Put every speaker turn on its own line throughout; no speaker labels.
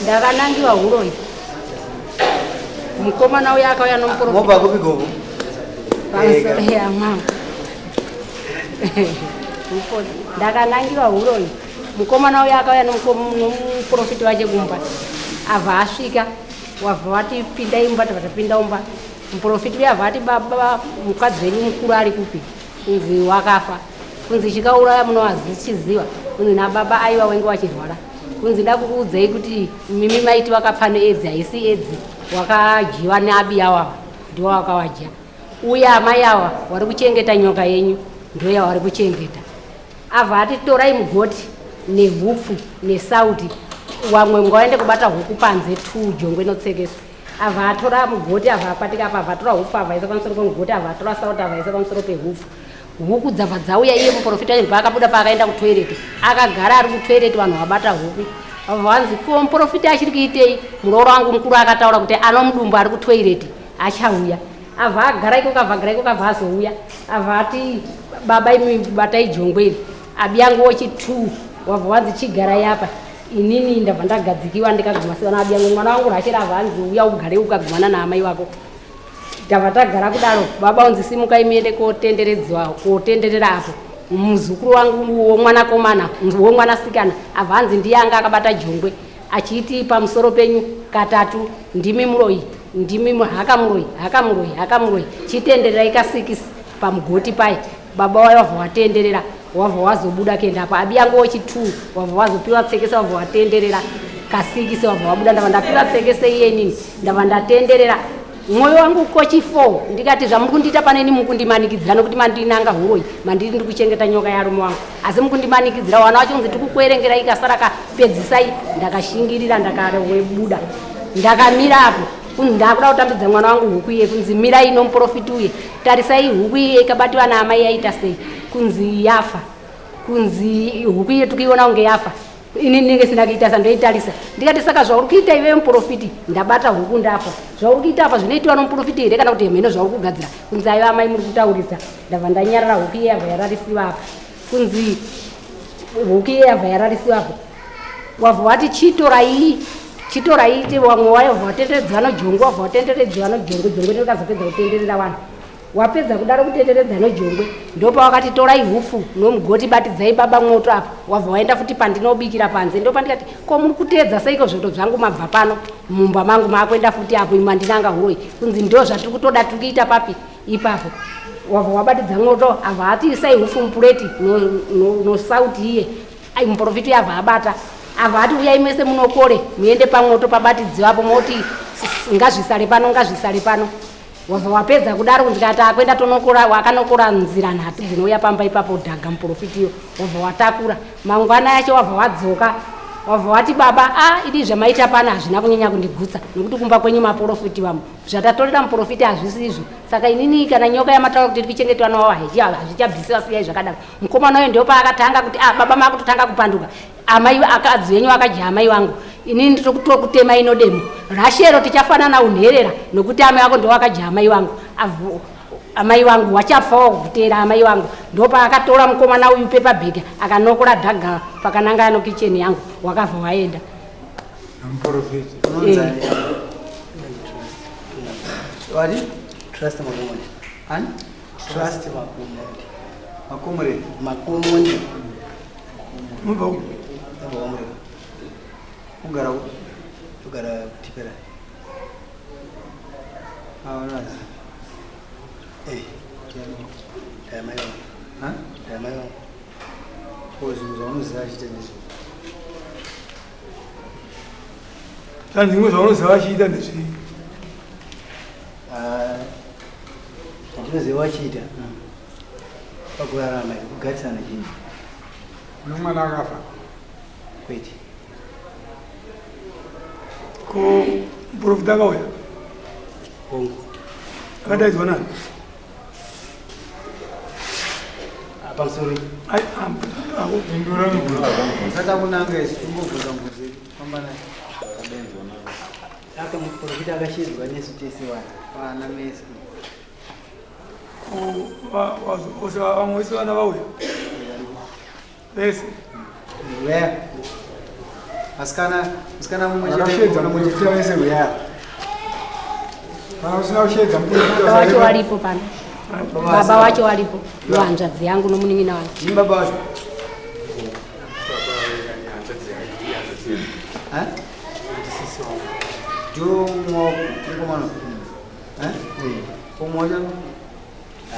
Ndakanangiwa huroyi. Mukomana uya akauya nomuprofita.
Mobva kupi gogo?
Pamusoro ya mama. Ndakanangiwa huroyi. Mukomana uya akauya nomuprofita wache kumba. Abva asvika wabva wati pindai mumba tabva tapinda mumba. Muprofita uya abva ati baba mukadzi wenyu mukuru ari kupi? Kunzi wakafa. Kunzi chikauraya munowazichiziva. Kunzi nababa aiwa wenge wachirwara. Kunzi ndakukuudzai kuti mimi maiti wakapfa needzi haisi edzi wakadyiwa neabi awa ndiwo wakawadya uye amai awa wari kuchengeta nyoka yenyu ndiyo yawari kuchengeta abva ati torai mugoti nehupfu nesauti wamwe ngawaende kubata huku panze tu jongwe inotsekeswa abva atora mugoti abva akwatika apa abva atora hupfu abva aisa pamusoro pemugoti abva atora sauti abva aisa pamusoro pehupfu Huku dzabva dzauya iye muprofita wacho paakabuda paakaenda kutoilet akagara ari kutoilet vanhu vabata huku vabva vanzi ko muprofita achiri kuitei muroora wangu mukuru akataura kuti ano mudumbu ari kutoilet achauya abva agara ikoko abva agara ikoko abva azouya abva ati baba imi batai jongwe iri abiyangu wechi2 wabva wanzi chigarai apa inini ndabva ndagadzikiwa ndikaguma sevana abiyangu mwana wangu rachera abva anzi uya ugare ukagumana naamai wako Tava tagara kudaro baba unzi simukai muende kotenderedzwa kotenderera apo muzukuru wangu womwanakomana womwanasikana abva anzi ndiye anga akabata jongwe achiti pamusoro penyu katatu ndimi muroyi ndimi haka muroyi haka muroyi haka muroyi chitendererai kasikisi pamugoti paye baba wayo wabva watenderera wabva wazobuda kuenda apa abi yangu wechi2 wabva wazopiwa tsekese wabva watenderera kasikisi wabva wabuda ndava ndapiwa tsekese iye inini ndava ndatenderera mwoyo wangu kochi 4 ndikati zvamuri kundiita pane ini mukundimanikidzira nokuti mandinanga huroyi mandiri ndiri kuchengeta nyoka yarume wangu asi mukundimanikidzira wana wacho kunzi tikukuerengerai kasara kapedzisai ndakashingirira ndakawebuda ndakamira apo kunzi ndakuda kutambidza mwana wangu huku iye kunzi mirai nomuprofiti uye tarisai huku iye ikabatiwa naamai yaita sei kunzi yafa kunzi huku iye tikuiona kunge yafa ini ndinenge sina kuita sandoitarisa ndikati saka zvauri kuita ive muprofiti ndabata huku ndafa zvauri kuita apa zvinoitiwa nomuprofiti here kana kuti mheno zvauri kugadzira kunzi aiva amai muri kutaurisa ndabva ndanyarara huku iye yabva yararisiwa apa kunzi huku iye yabva yararisiwa apa wabva wati chitorai chitorai wamwe wayo wabva watenderedzwa nojongwe wabva watenderedzwa nojongwe jongwe ndikazopedza kutenderera vanhu Wapedza kudaro kutenderedza nojongwe ndopawakati torai hupfu nomugoti batidzai baba mwoto apa wabva waenda futi pandinobikira panze ndopandikati ko muri kuteedza seiko zvoto zvangu mabva pano mumba mangu maakuenda futi apo imwe andinanga huroyi kunzi ndo zvatiri kutoda tiri kuita papi ipapo wabva wabatidza mwoto abva ati isai hupfu mupureti nosauti no, no iye ai muprofiti abva abata abva ati uyai mese munokore muende pamwoto pabatidziwa apo moti ngazvisare pano ngazvisare pano Wabva wapedza kudaro kunzi kana takuenda tonokora wakanokora nzira nhatu dzinouya pamba ipapo dhaga muprofitiyo wabva watakura mangwana yacho wabva wadzoka wabva wati baba a ah, idi zvamaita pano hazvina kunyanya kundigutsa nokuti kumba kwenyu maprofiti vamwe zvatatorera muprofiti hazvisi izvo saka inini kana nyoka yamataura kuti iri kuchengetwa nawo hazvichabvisiwa siyai zvakadaro mukomana uyo ndopaakatanga kuti a ah, baba makutotanga kupanduka amai akadzi venyu akadya amai vangu inini ndiri kutema ino demo rashero tichafanana unherera nokuti amai vako ndowakadya amai vangu amai vangu wachafawo kuteera amai vangu ndopaakatora mukomana uyu pepa bhegi akanokora dhaga pakananga no kicheni yangu wakabva waenda
eh.
Trust Makomoni.
Ani?
Trust Makomoni.
Makomore.
Makomoni.
Mubva upi?
Ndabva kwaMurehwa.
Kugara kupi?
Togara kuTipera.
Ah, unazi.
Eh. Ndaya mai vangu.
Ha?
Ndaya mai vangu.
Ko zvinhu zvaunoziva achiita ndezvei?
Zvanzi zvimwe zvaunoziva achiita ndezvei?
Ah, zvandinoziva achiita. Pakurarama kugarisana chinhu.
Une mwana akafa?
Kwete.
Ko muprofita akauya?
Hongu.
Akadaidzwa nani?
Pamusoro.
Pindura mibvunzo.
Usati akunanga isu timbobvunza mubvunzo yedu. Famba naye.
Aka muprofita akashedzwa nesu tese vana.
Vana mese.
Vamwe vese vana vauya vese.
Uya. Asikana, musikana mumwe chete.
Vakashedza
mumwe chete.
muprofita vese uya. Kana usina kushedza muprofita
Baba wacho
usareva.
waripo pano. Baba wacho waripo. Hanzvadzi yangu nomunin'ina wangu.
Ndimi baba vacho. Eh? Ndiwo mukomana. Eh? Umwe wacho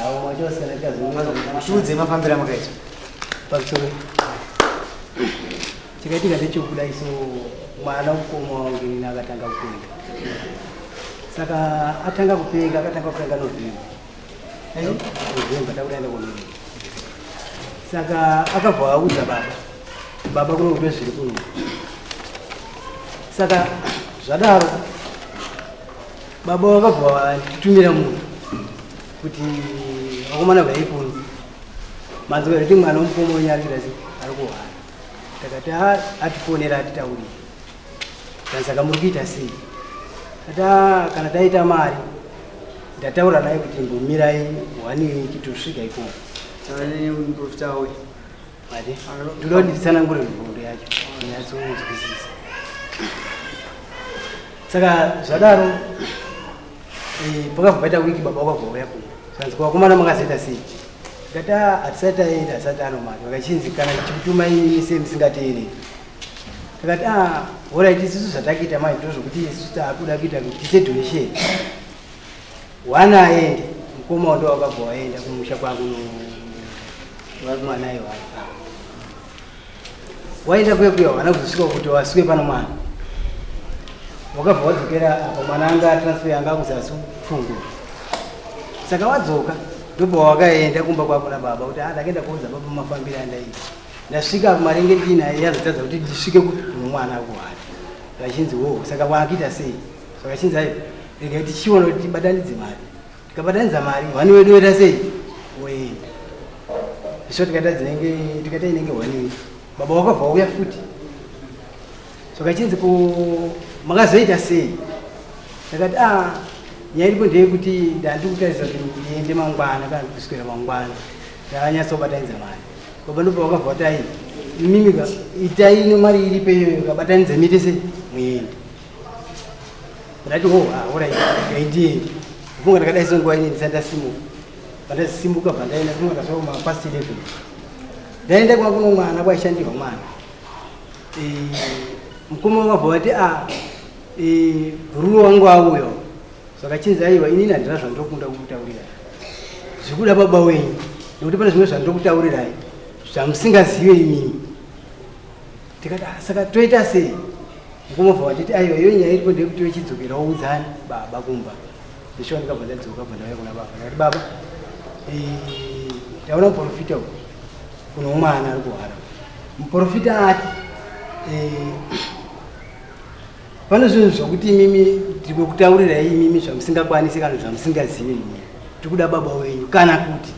Awo wacho vasikana tikazoona.
Tiudze mafambiro amakaita.
Pamusoro. Chakaitika ndechekuda iso mwana mukoma wangu ini akatanga kupenga. Saka atanga kupenga, akatanga kupenga November. November takudaenda kunovember. Saka akabva audza baba. Baba kuno kupe zviri kuno. Saka zvadaro baba vakabva vanditumira munhu kuti vakomana bvai kuno. Manzwa kuti mwana mukoma wenyu ari kuita sei? Ari kurwara. Takati atifonera atitaurire. Saka muri kuita sei? Ati kana taita mari ndataura naye kuti mbomirai one week tosvika ikoko.
Saka muprofita auya.
Mati ndoda kuti nditsanangure nhoroondo yacho nyatsonzwisisa. Saka zvadaro pakabva paita wiki baba wakabva uya kuno. Zvanzi kuvakomana makazoita sei? Tikati hatisati taenda, hatisati ano mari. Vakachinzi kana tichikutumai imi sei musingateereri. Tikati alright, isusu zvatakuita manje ndozvokuti isusu taakuda kuita kuti tiise donation. One aende, mukoma ndo wakabva waenda kumusha kwangu mwana iwayo. Waenda kuya kuya wana kuzosvika kuti wasvike pano mwana. Wakabva wadzokera apa mwana anga transfer anga kuzasi pfungwa. Saka wadzoka ndopa wakaenda kumba kwako na baba kuti ndakaenda kuudza baba mafambiro andaita. Ndasvika maringe ndinaye yazotadza kuti ndisvike kuno mwana akuhara. Vachinzi wo saka wakuita sei? Saka chinzi ayi regai tichiona kuti tibatanidze mari. Tikabatanidza mari one wedu woita sei? Woenda. Isu tikaita dzinenge tikaita inenge one week. Baba wakabva wauya futi. Saka chinzi ko makazoita sei? Ndakati nyaya iripo ndeyekuti ndandiri kutarisa kuti ndiende mangwana kana kuswera mangwana. Ndakanyatsobatanidza mari. Baba ndopa wakabva wati ai imimi ka itai ino mari iripo iyoyo kabatanidza muite sei muende. Ndati oh alright ngaindiende. Kufunga ndakadai so nguva ine ndisati ndasimuka. Pandasimuka bva ndaenda kufunga ndasvika kuma past 11. Ndaenda kwa kuno mwana kwaishandirwa mwana. Mukoma wakabva wati bhururu wangu auya. Saka chinzi aiwa inini handina zvandinokunda kukutaurirai. Zvikuda baba wenyu nekuti pane zvimwe zvandinokutaurirai zvamusingazive imimi. Tikati saka toita sei? Mukoma bva watiti aiwa iyo nyaya iripo ndeyekuti wechidzokera woudzani baba kumba. Ndishuwa ndikabva ndadzoka bva ndauya kuna baba. Ndakati baba ndaona muprofita uyu kuno mwana ari kurwara. Muprofita ati pane zvinhu zvokuti imimi ndikutaurirai imimi zvamusingakwanisi kana zvamusingazivi imimi. Tikuda baba wenyu kana kuti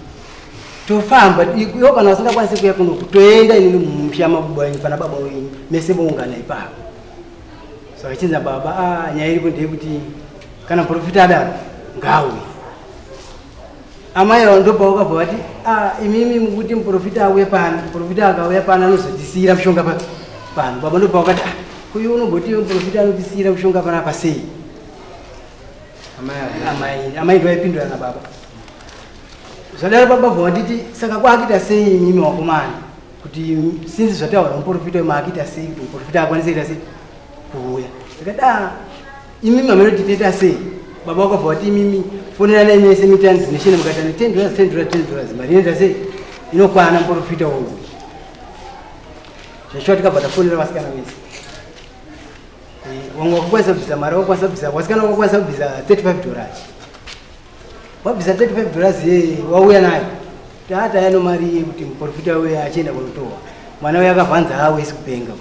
tofamba iwo kana vasingakwanisi kuuya kunoku toenda inini mumusha mababa wenyu pana baba wenyu mese moungana ipapo. Saka chinza baba nyaya iripo ndeyekuti kana muprofita adaro ngauye. Amai avo ndopa wakabva vati imimi mukuti muprofita auye pano, muprofita akauya pano anozotisiyira mushonga pano. Baba ndopa wakati kuyo unogoti muprofita anotisiyira mushonga panapa sei?
Amai
Amai ndovaipindura nababa. Zvadaro baba bva vanditi saka kwakuita sei imimi wakomana kuti sinzi zvataura muprofita maakuita sei kuti muprofita akwanise kuita sei kuuya. Ndikati imimi hameno tinoita sei? Baba wakabva vati imimi foneranai mese muitani donation mukatani $10 $10 $10 mari inoita sei inokwana muprofita wouyu. Zveshuwa tikabva tafonera vasikana vese. Vamwe vakakwanisa kubvisa mari vakakwanisa kubvisa vasikana vakakwanisa kubvisa $35. Wabvisa $35 yeye wauya nayo. Tata yano mari yekuti muprofita uye achienda kunotohwa. Mwana uye akavhanza haawesi kupenga.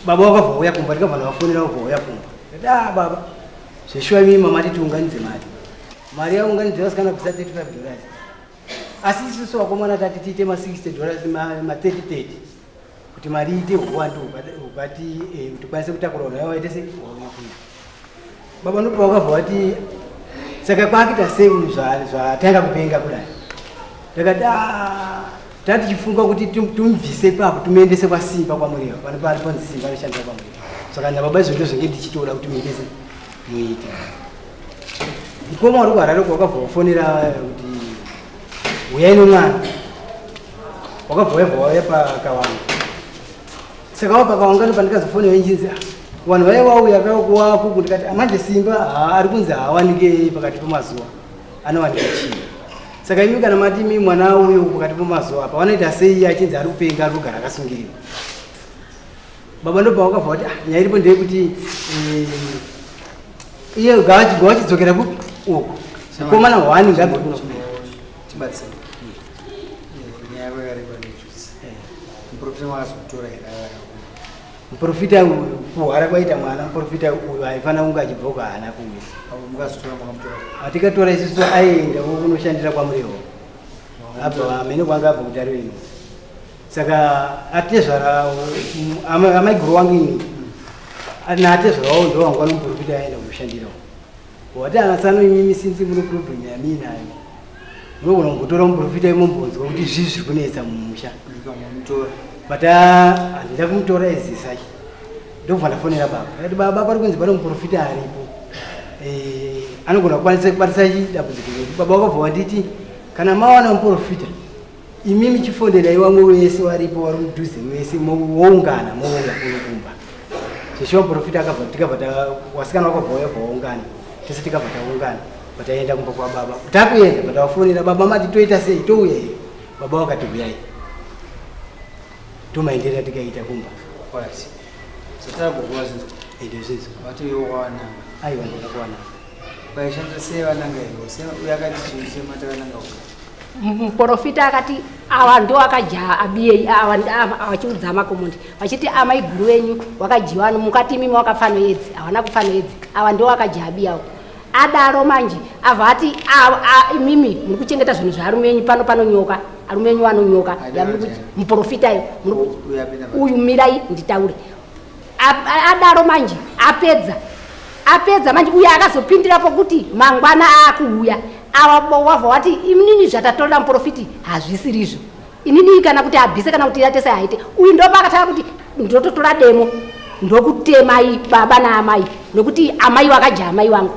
Baba wakabva uya kumba tikabva ndavafonera wabva uya kumba. Ndati baba zveshuwa imimi mama titi unganidze mari. Mari yaunganidze vasikana kubvisa $35. Asi isusu vakomana tati tiite ma 60 dollars, ma 30 30 kuti mari iite huwandu hukati tikwanise kutakura vanhu vaiva vaite sei wauya kuno. Baba ndopa wakabva wati saka kwakuita sei uyu zvatanga kupenga kudai. Ndakati ah, tatichifunga kuti tumubvise ipapo tumuendese kwaSimba kwaMurewa pano pari panzi Simba anoshandira kwaMurewa. Saka nababa izvo ndozvinge ndichitoda kuti muendese muite. Mukoma uri kuHarare uko wakabva wafonera kuti huyai nomwana. Wakabva waibva wauya pakawanga. Saka wapa pakawanga ndopandikazofonera nchinzi ah, vanhu vaiva vauya kwakuku ndikati manje Simba ari kunzi haawanike pakati pemazuva anowanika chii. Saka imi kana mati imi mwana uyo pakati pemazuva apa vanoita sei achinzi ari kupenga ari kugara akasungirirwa. Baba ndobva wakabva wati ah, nyaya iripo ndeyekuti iye gawachidzokera kupi uku mukomana hwani ngabve kuno.
Tibatsire. Nyaya yako yakareba ndoichwisa. Muprofita wakazokutora here aya
Muprofita uyu kuhwara kwaita mwana muprofita uyu aifanira kunge achibva uko haana kuuya.
Apo mukazotora makamutora.
Atikatora isusu aienda kunoshandira kwaMurewa. Abva amene kwanga abva kuti ari ino. Saka atezvara amaiguru wangu ini naatezvara wavo ndo wangu vanomuprofita aenda kunoshandirawo. Wati ana tsano imimi sinzi muno problem yamiinayo. Munogona kumbotora muprofita imombonzwa kuti zvii zviri kunetsa mumusha.
Mukamutora.
But handida kumutora as such. Ndobva ndafonera baba. Ndakati baba pari kunzi pane muprofita aripo. Anogona kukwanisa kubatisa chi dambudziko redu. Baba vakabva vanditi kana mawana muprofita imimi chifonderai vamwe vese varipo vari mudhuze vese woungana mouya kuno kumba. Zveshuwa muprofita akabva tikabva ta wasikana wakabva wauya bva waungana. Tese tikabva taungana. Pataenda kumba kwa baba. Takuenda patawafonera baba mati toita sei touya here. Baba vakati huyai. Tomaenderera tikaita kumba.
Right. Satara kuguva zvinzwa.
Ende zvinzwa.
Vati iwe wakawananga.
Aiwa ndakakuwananga.
Vaishandisa sei vananga ivo? Sei uyo akati chinhu chematakananga uko?
Muprofita akati awa ndo akaja abiyei awa vachiudza amakomondi vachiti amaiguru venyu wakajiwa mukati imimi wakafanoedzi hawana kufanoedzi awa ndo wakaja abiyawo adaro manje avha ati imimi muri kuchengeta zvinhu zvearume enyu pano panonyoka arume enyu anonyoka muprofita iyo uyu mirai nditaure adaro manje apedza apedza manje uye akazopindirapo kuti mangwana aakuuya awa wavha wati inini zvatatorera muprofiti hazvisirizvo inini kana kuti abvise kana kuti atese haite uyu ndopaakatanga kuti ndototora demo ndokutemai baba naamai nokuti amai wakaja amai wangu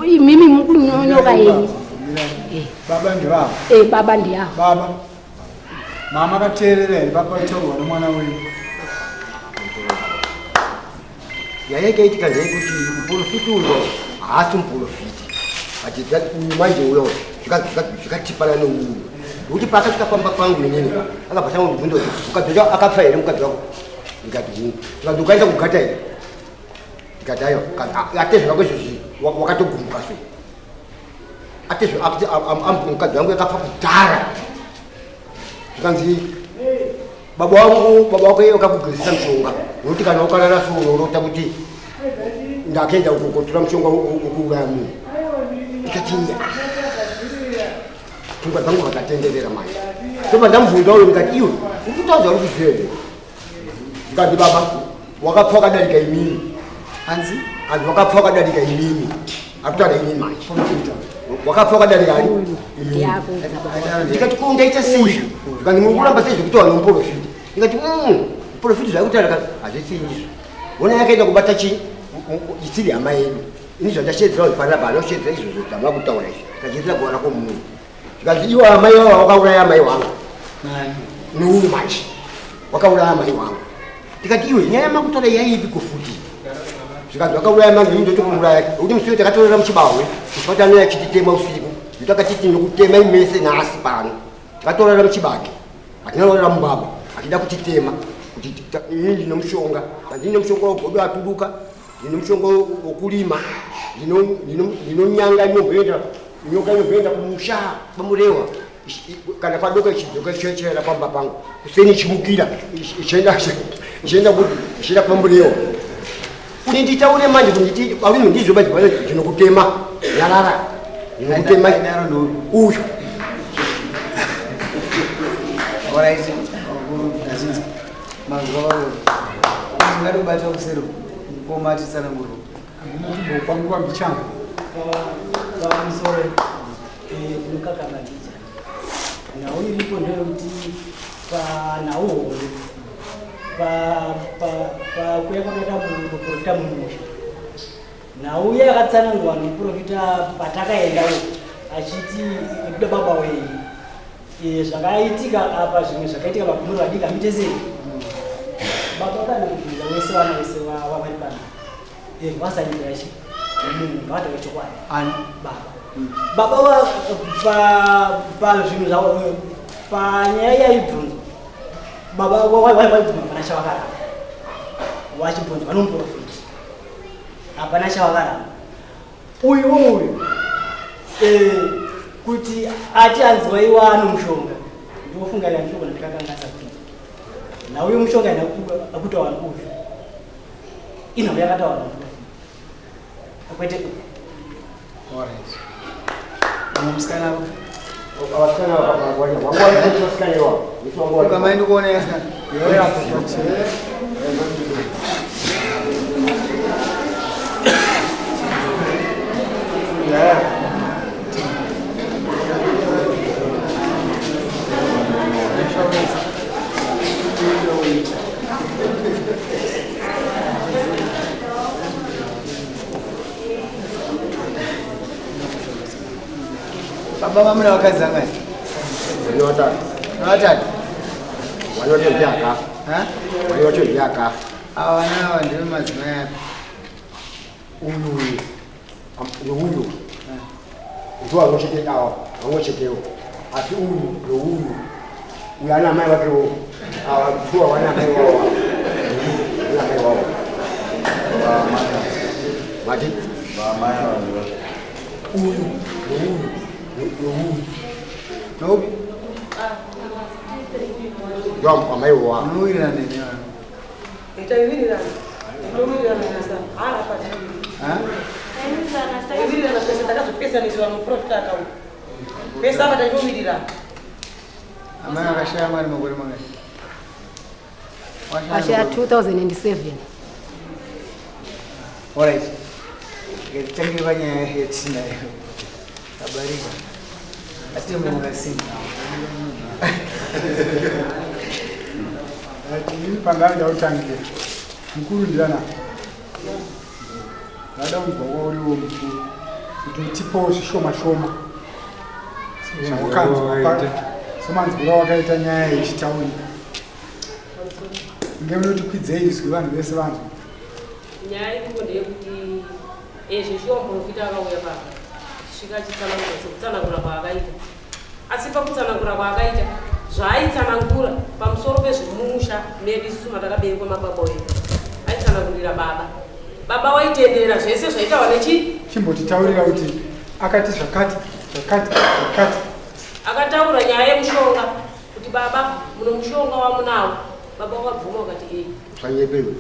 imimi mukunyonyoka yenyu.
Baba ndivavo.
Baba ndiyavo.
Baba. Mama akateerera here papa itaurwa nemwana wenyu?
Nyaya yakaitika ndeyekuti muprofiti uyo haasi muprofiti. But that uyu manje uyo zvikatipana neuyu. Nokuti paakasvika pamba pangu inini akabva atanga kundibvunza kuti mukadzi wacho akafa here mukadzi wako? Ndikati hungu. Ndikati ukaenda kugata here? Ndikati aiwa. Atezve vako izvozvi wakatogumbuka so. Atezve akuti mukadzi wangu yakafa kudhara. Zvikanzi baba wangu baba wako iye wakakugezesa mushonga nokuti kana ukarara so unorota kuti ndakaenda kukotora mushonga wokuuraya munhu. Ndikati pfungwa dzangu vakatenderera manje. Ndobva ndamubvunza uyo ndikati iwe uri kutaura zvauri kuziva here? Ndikati baba wakapfa wakadarika imimi.
Hanzi?
Hanzi wakapfa wakadarika imimi. Akutaura inini manje. Wakapfa wakadarika ani? Imimi. Ndikati ko ungaita sei? Zvikanzi muri kuramba sei zvekuti vanhu muprofiti? Ndikati muprofiti zvaari kutaura hazvisi izvo. Hona yakaenda kubata chi isiri hama yedu. Ini zvandashedzera kuti panapa anoshedzera izvozvo zvamava kutaura izvi. Ndashedzera kuwana kwomunhu. Zvikanzi iwo amai wavo wakauraya amai wangu. Neuyu manje wakauraya amai wangu. Ndikati iwe nyaya yamakutora yaipi kufuti? Zvikanzi wakauraya amai wangu ndotokuuraya. Nokuti musi uyo takatorera muchibahwe kusvika tanouya achititema usiku. Ndakatiti nokutema imese nhasi pano. Takatorera muchibage. Hatina kurera mubaba achida kutitema kuti ini ndine mushonga. Ndine mushonga wegodo aturuka, ndine mushonga wokurima, ndinonyanga inomboenda nyoka inomboenda kumusha kwaMurewa kana kwadoka ichidzoka ichienda pamba pangu kuseni ichimukira ichienda ichienda kwaMurewa. Kuti nditaure manje kuti nditi varume ndizvo bazi bwana ndinokutema nyarara ndinokutema uyu.
Alright, vakuru ndazvinzwa. Manzwa vakuru. Tingade kubata kuseri mukoma atitsanangurwa.
Handina kumbokwanguva mbichana.
Pamusoro ndinokakamandija nhau iripo ndeyekuti panhau hombe pakuya kwakaita muprofita mumusha nhau iya yakatsanangurwa nomuprofita patakaenda uko achiti ikuda baba wenyu zvakaitika apa zvimwe zvakaitika pagumo vadiki hamuite sei baba kana kubvunza wese vana vese vari pano vasanyira chi munhu ngavataure chokwadi.
Ani?
Baba. Baba pazvinhu zvavo panyaya yaibvunzwa baba waibvunzwa hapana chavakaramba, wachibvunzwa nomuprofiti hapana chavakaramba. Uyu uyu kuti ati anzwa iwa ano mushonga ndinofunga ndinogona ndikakanganisa kuti nauyu mushonga ina akutaura uyu inhau yakataura nomuprofiti kwete uyu.
Alright. Mumwe musikana
Vasikana vasikana iwa.
Ukamaenda kuona yasikana. Yeah. Baba vamuna vakadzi vangani?
Vatatu.
Vatatu.
Wani wacho ndiye akafa.
Ha?
Wani wacho ndiye akafa.
Ava vana ava ndive madzimai api?
Uyu uyu. Nouyu. Ndiwo vamwechete ava vamwechetewo. Asi uyu nouyu. Uyu ana amai vakewo. Ava ndiwo vana amai wavo. Ana amai wavo. Mati? Uyu nouyu nouyu.
Noupi?
Ndiwo amai wavo.
Munowirirana neni vanhu.
Taiwirirana. Tinowirirana nasa. Apa
Ha?
taiwirirana pese takazopesaniswa muprofita akauya. Pese apa taitowirirana.
Amai vakashaya mwari makore mangani?
Washaya 2007.
Alright. Ngatitangire panyaya yatinayo. Abarika. Asi munhu akasimba.
Ini pandanoda kutangira mukuru ndiana ndada kunzwa kwauriwo mukuru kuti utipowo zvishoma shoma zvawakanzwa semanzwiro wakaita nyaya ichitaurika nge munoti kwidzei izwi vanhu vese vanzwa.
Nyaya iripo ndeyekuti ezvo shuwa muprofita akauya papa svika achitsanangura sekutsanangura kwaakaita, asi pakutsanangura kwaakaita zvaaitsanangura pamusoro pezvemumusha medu isusu matakaberekwa mababa edu, aitsanangurira baba, baba waitendera zvese zvaitawa nechi
Chimbotitaurira kuti akati zvakati zvakati zvakati.
Akataura nyaya yemushonga kuti baba muno mushonga wamunawo, baba wakabvuma wakati ei.
Zvanyepewe.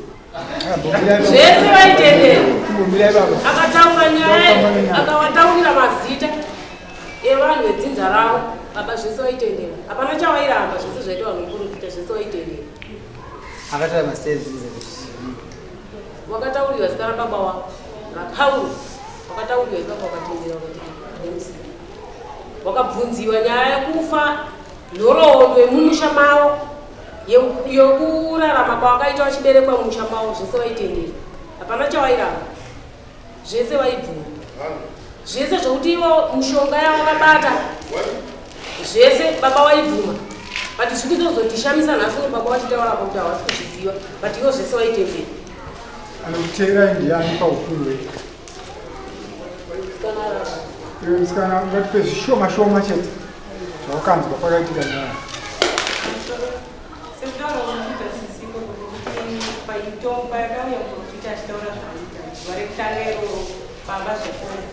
Zvese vaitendera.
Chimbomirai baba.
Akataura nyaya, akawataurira mazita evanhu vedzinza ravo, baba zvese vaitendera, hapana chavairamba, zvese zvaitwa nomuprofita zvese vaitendera.
Akataura mazita edzinza kuti
Wakataurirwa zita rababa wako raPauro, wakataurirwa ipapo wakatendera wakati nemusika. Wakabvunziwa nyaya yekufa, nhoroondo yemumusha mavo yokurarama kwawakaita wachiberekwa mumusha mavo, zvese vaitendera, hapana chavairamba, zvese vaibvuma, zvese zvokuti ivo mushonga yavo vakabata zvese baba vaibvuma. But zviri kutozotishamisa nhasi uno baba vachitaura kuti havasi kuzviziva, but ivo zvese vaitendera.
Anokuteerai ndiani paukuru hwedu? Iwe musikana, ungatipe zvishoma shoma chete zvawakanzwa pakaitika nyaya?
Sekutaura kwekuita sisiko kuti paitomba yakauya muprofita achitaura zvaaita zuva rekutanga iroro pamba zvekona,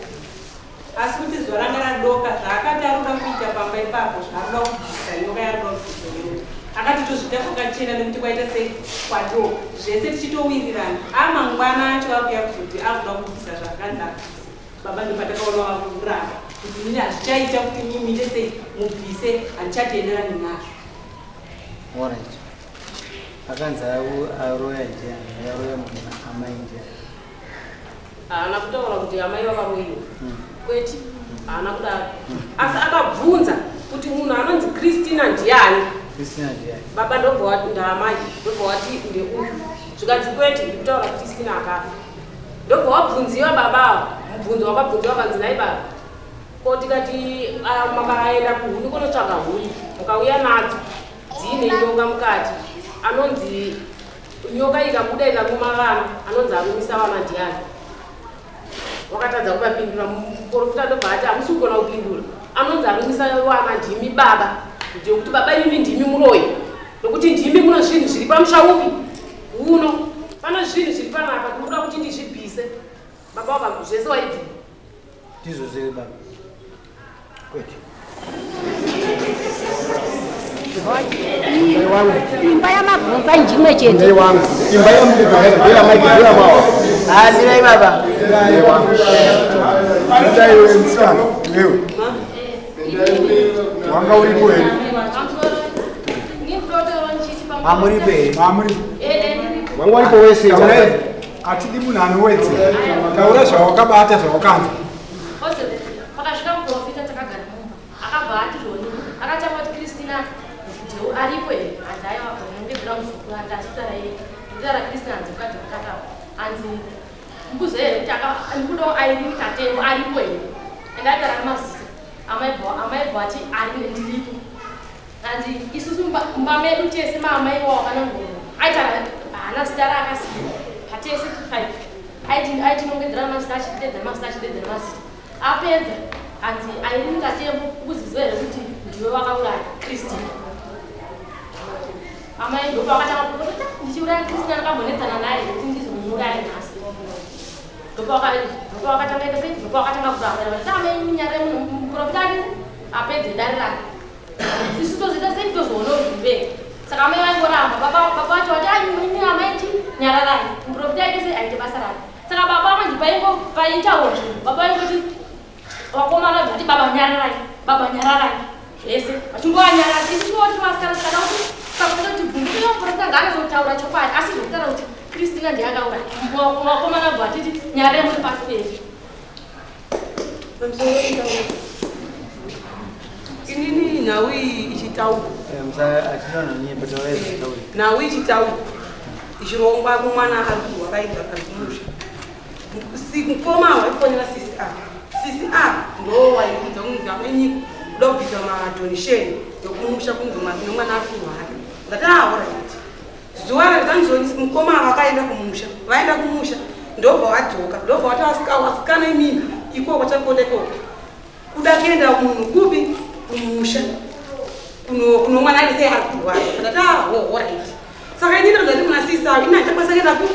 asi kuti zuva ranga radoka zvaakati arikuda kuita pamba ipapo, zvaakuda kubvisa nyoka, yaarikuda kubvisa nyoka, akati tozviita kwakachena nekuti kwaita sei kwadoka, zvese tichitowirirana. Amangwana acho akuya kuzoti akuda kubvisa zvakanzi abvise, baba ndopatakaona vakuramba kuti inini hazvichaita kuti mimite sei mubvise, handichatienderani nazvo.
Alright. Akanzi aroya ndiani? Aroya munhu amai ndiani?
Haana kutaura kuti amai vakaroyiwa. Kwete, haana kudaro. Asi akabvunza kuti munhu anonzi Christina ndiani?
Christina ndiani?
Baba ndobva wati ndaamai, ndobva wati ndeuyu. Zvikanzi kwete, ndikutaura Christina akafa. Ndobva wabvunziwa baba ava, mubvunzo wakabvunziwa kanzi nhai baba. Ko tikati ah, makaenda kuhuni kunotsvaga huni, mukauya nadzo dziine nyoka mukati, anonzi nyoka ikabuda ikaruma vana, anonzi arumisa vana ndiani? Wakatadza kuvapindura. Muprofita ndobva ati hamusi kugona kupindura, anonzi arumisa vana ndimi baba, ndekuti baba imi ndimi muroyi, nokuti ndimi muno zvinhu zviri pamusha upi uno, pane zvinhu zviri panapa, ndinoda kuti ndizvibvise. Baba waka zvese waibvuma.
Ndizvo zviri baba.
Kwete.
Imba yamabvunza njimwe chete.
Imba yamabvunza.
Ah, mirai baba.
Endai iwe musikana, iwewe. Wanga uripo here?
Hamuripo here?
Hamuripo.
Wanga uripo wese.
Taurai. Hatidi munhu anowedzera. Taura zvawakabata zvawakanzwa.
Ose pakasvika muprofita takagara mumba akabva ati zvoni akatanga kuti Christina ndeu aripo here hanzi aiwa ndinongedzera muzukuru hanzi achitaura iye ndikutaura Christina hanzi mukadzi wakatakawa hanzi mbuzo here kuti ndikudawo Irene Katembo aripo here and aitaura nemazita amaibva ati ari ndiripo Hanzi isusu mumba medu tese maamai wawo vanongona aitaura haana zita raakasiya patese five aitinongedzera mazita achidedza mazita achidedza mazita apedza hanzi Irene Katembo ukuziziva here kuti ndiwe wakauraya Christine amai ndopavakatanga kupota ndichiuraya Christine ndakambonetsana naye kuti ndizomuuraya nhasi ndopavakatanga ita sei ndopavakatanga kuramba vati amai munyarare munhu muprofita adini apedze dare rake isu tozoita sei tozoona uri saka amai vaingoramba baba vacho vati ai amai chi nyararai muprofita aite sei aite basa rake saka baba manje paingo paitawo zvinhu baba vaingoti vakomana vati baba nyararai baba nyararai zvese vachingowanyarara isu tinoti vasikana tikada kuti pakuita kuti bvunzo kuyo muprofita ngaanozotaura chokwadi asi zvokutaura kuti Kristina ndiye akauraya vakomana bva vatiti nyararai muri pasi pedu
Inini nhau iyi ichitaurwa nhau ichitaurwa ichirongwa kumwana ari kurwara aigara ari kumusha mukoma waifonera sisi a sisi a ndo waiudza kunzi amwenyiko kuda kubvisa madonation ekumusha kunzi nomwana ari kurwara ndati aorit Zuva ratanzoni mukoma vakaenda kumusha, vaenda kumusha ndobva vadzoka, ndobva vati vasikana imini ikoko kwachakonda ikoko kuda kuenda munhu kupi kumusha kuno mwana ari sei ari kurwara ndati ahohorit saka inini ndati kuna sisa ini handichakwanisa kuenda ku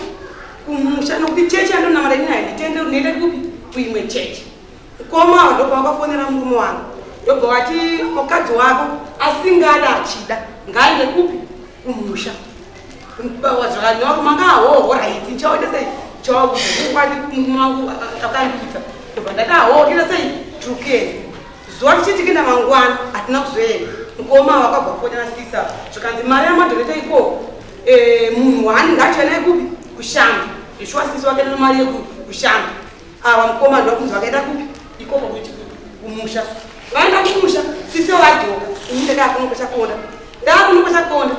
kumusha nokuti chechi yandonamata inini handitende ndinoenda kupi kuimwe chechi mukoma ava ndobva vakafonera murume wangu ndobva vati mukadzi wako asingada achida ngaaende kupi kumusha zvakanyorwa manga hoho right ndichaoita sei chakwadi murume wangu akandiudza ndobva ndati ahoho toita sei tiri zuva tichiti kuenda mangwana hatina kuzoenda mukoma wakabva fonera sisa zvikanzi mari yamadhoneta ikoko eh, munhu waanenge achienda kupi kushanda zveshuwa sisi wakaenda nemari yekushanda ava mukoma ndokunzi vakaenda kupi ikoko kuti kumusha vaenda kumusha sisi vadzoka ini ndakaakuno kwachakonda ndaakuno kwachakonda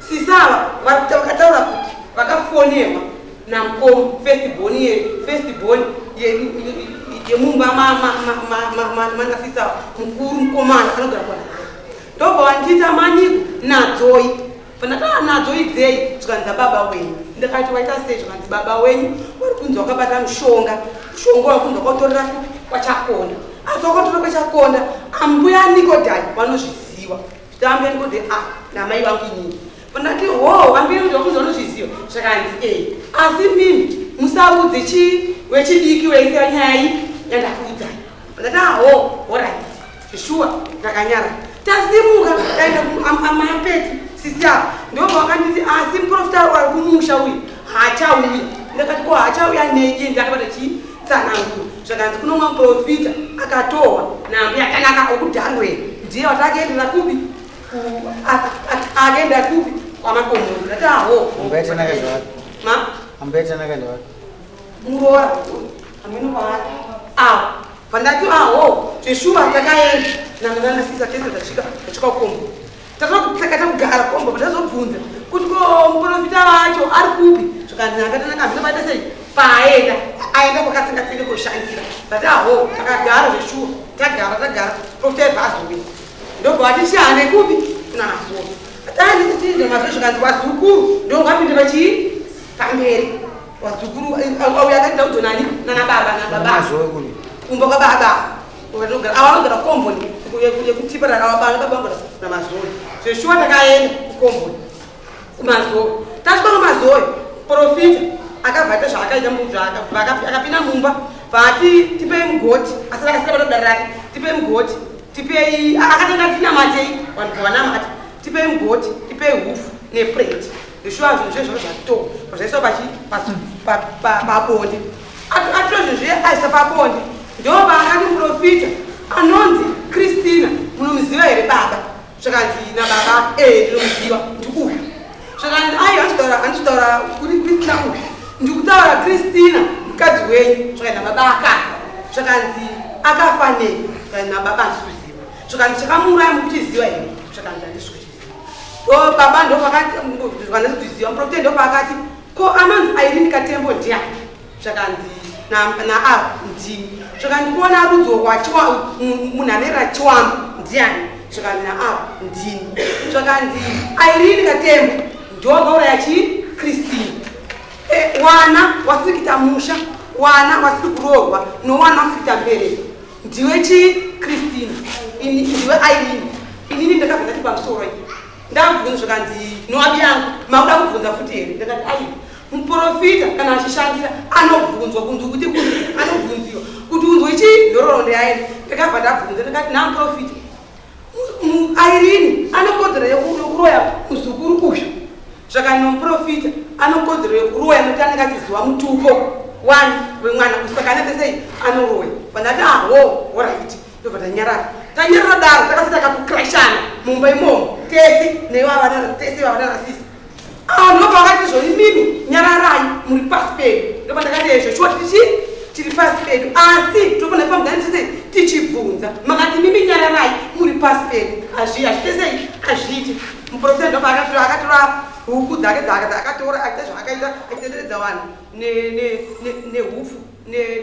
sisi ava vakataura kuti vakafonerwa namukoma first born ye first born yemumba manga sisi ava mukuru mukomana anogara kwana ndobva vandiita maniko nadzoi Pandakava nadzo idzei zvikanzi baba wenyu. Ndakati waita sei zvikanzi baba wenyu vari kunzi wakabata mushonga. Mushonga wakunzi wakautorera kupi kwaChakonda. Asi wakatora kwaChakonda ambuya Nikodhai vanozviziva. Zviti ambuya Nikodhai ah namai vangu inini. Pandati hoo ambuya Nikodhai vakunzi vanozviziva zvakanzi eh asi mimi musaudze chi wechidiki wese nyaya iyi yandakuudzai. Ndati ah hoo horait. Shuwa ndakanyara. Tasimuka taenda amapeti sisi ava ndobva vakanditi asi muprofita ari kumusha uyu haachauyi. Ndakati ko haachauya nei iye ndakabata chii tsananguro zvakanzi kuno mumwe muprofita akatohwa nambuya Tanaka okudhangwe ndiye watakaendera kupi
Akaenda kupi? Kwamakomondo. Ndati aho.
Ambaita naka zvapi?
Ma?
Ambaita naka ndavapi?
Muroora amene kwaari awo. Pandati aho, zveshuwa takaenda nananasisa tese tasvika tasvika kukombo. Takataka kugara kombo patazobvunza kuti ko muprofita wacho ari kupi, zvikanzi akatanaka hameno paita sei paaenda, aenda kwakatsenga-tsenga koshandira. Tati aho, takagara zveshuwa, tagara tagara, profita ibva azouya, ndobva vati chihane kupi kuna mazuva tanditiize mazuva. Zvikanzi wazukuru ndongapinde pachii pamberi, wazukuru auya akaenda kudzonani nana baba nababa
Mazuva kupi?
Kumba kwababa ava vanogara kukomboni yekutipa baba vangara namazoi. Zveshuwa takaenda kukomboni kumazoi. Tasvika kumazoi, profita akabva aita zvaakaita, akapinda mumba, vati tipei mugoti, asi akasira bata dare rake, tipei mugoti, tipei, akatanga tinamatei, vanhu vanamata, tipei mugoti, tipei hufu nepureti. Zveshuwa zvinhu zvezvo zvato zvaiswa pachi pabonde. Atora zvinhu zviye aisa pabonde, ndo paakati muprofita anonzi Kristina munomuziva here baba? Zvakanzi nababa, ee, ndinomuziva, ndiuyu. Zvakanzi ai, handitaura kuri Kristina uyu, ndikutaura Kristina mukadzi wenyu. Zvakanzi nababa akafa. Zvakanzi akafa nei? Zvakanzi nababa, handisi kuziva. Zvakanzi chakamuuraya mukuchiziva here? Zvakanzi handisi kuchiziva. O baba, ndopakati zvakanzi kuziva. Muprofita ndopaakati ko anonzi Airini Katembo ndiani? Zvakanzi naava, ndini. Zvakanzi kuona rudzo rwachiwa munhu ane rachiwamba ndiani? Zvakanzi naava, ndini. Zvakanzi Airini Katembo ndowakauraya chii Kristina. Wana wasiri kuita musha, wana wasiri kuroorwa, nowana wasiri kuita mbereko, ndiwe chii Kristina, ndiwe Airini. Inini ndakabva ndati pamusoro iyi ndabvunza. Zvakanzi noabi yangu, makuda kubvunza futi here? Ndakati aiwa, muprofita kana achishandira anobvunzwa kunzi kuti anobvunziwa kuti unzwe chii nhoroondo yaenda. Ndakabva ndabvunza, ndakati namuprofita, Airini anokodzero yekuroya muzukuru uyu? Zvakanzi nomuprofita anokodzero yekuroya nokuti anenge achiziva mutupo wani wemwana, saka anoita sei, anoroya. Pandati aho, alright, ndobva tanyarara. Tanyarara daro, takasi takatokrashana mumba imomo tese nevavana tese vavana nasisi ava. Ndobva vakati zvoni mimi nyararai, muri pasi pedu. Ndobva ndakati ezvo shuwa tichi tiri pasi pedu, asi tofanira kufambidzana tese tichibvunza. Makati mimi nyararai, muri pasi pedu, hazviite sei, hazviiti. Muprofita ndobva akatora huku dzake dzakatora aita zvaakaita, achitenderedza vanhu nehufu